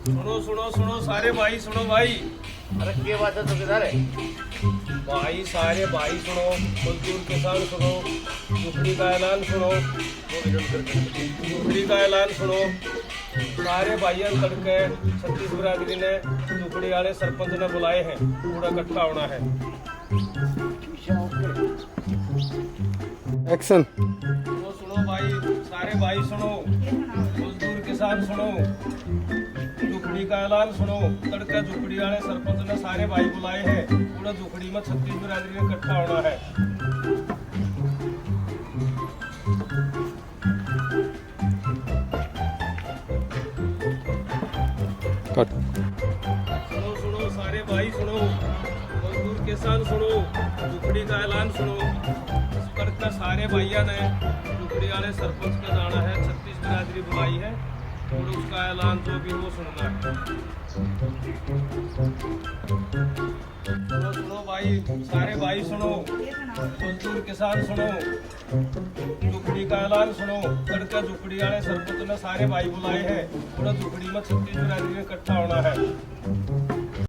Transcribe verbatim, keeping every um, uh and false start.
सुनो, सुनो, सुनो, सारे भाई सुनो भाई। अरे, के बात है चौकीदार? भाई, सारे भाई सुनो, मजदूर किसान सुनो, झुपड़ी का ऐलान सुनो, झुपड़ी का ऐलान सुनो। सारे भाइयां तड़के छत्तीस बिरादरी ने, झुपड़ी वाले सरपंच ने बुलाए हैं, पूरा इकट्ठा होना है। एक्शन। सुनो, सुनो भाई, सारे भाई सुनो, मजदूर किसान सुनो, झुपड़ी का ऐलान सुनो। तड़के झुपड़ी वाले सरपंच ने सारे भाई बुलाए हैं, पूरा झुपड़ी में छत्तीस बिरादरी ने इकट्ठा होना है। कट। सुनो, सुनो, सारे भाई सुनो, मजदूर किसान सुनो, झुपड़ी का ऐलान सुनो। तड़के सारे भाइयां ने झुपड़ी वाले सरपंच का जाना है, छत्तीस बिरादरी बुलाई है, और उसका ऐलान जो भी वो सुनना है। सुनो, सुनो भाई, सारे भाई सुनो, मजदूर किसान सुनो, झुपड़ी का ऐलान सुनो। तड़के झुपड़ी वाले सरपंच ने सारे भाई बुलाए हैं, पूरा झुपड़ी में छत्तीस बिरादरी ने इकट्ठा होना है।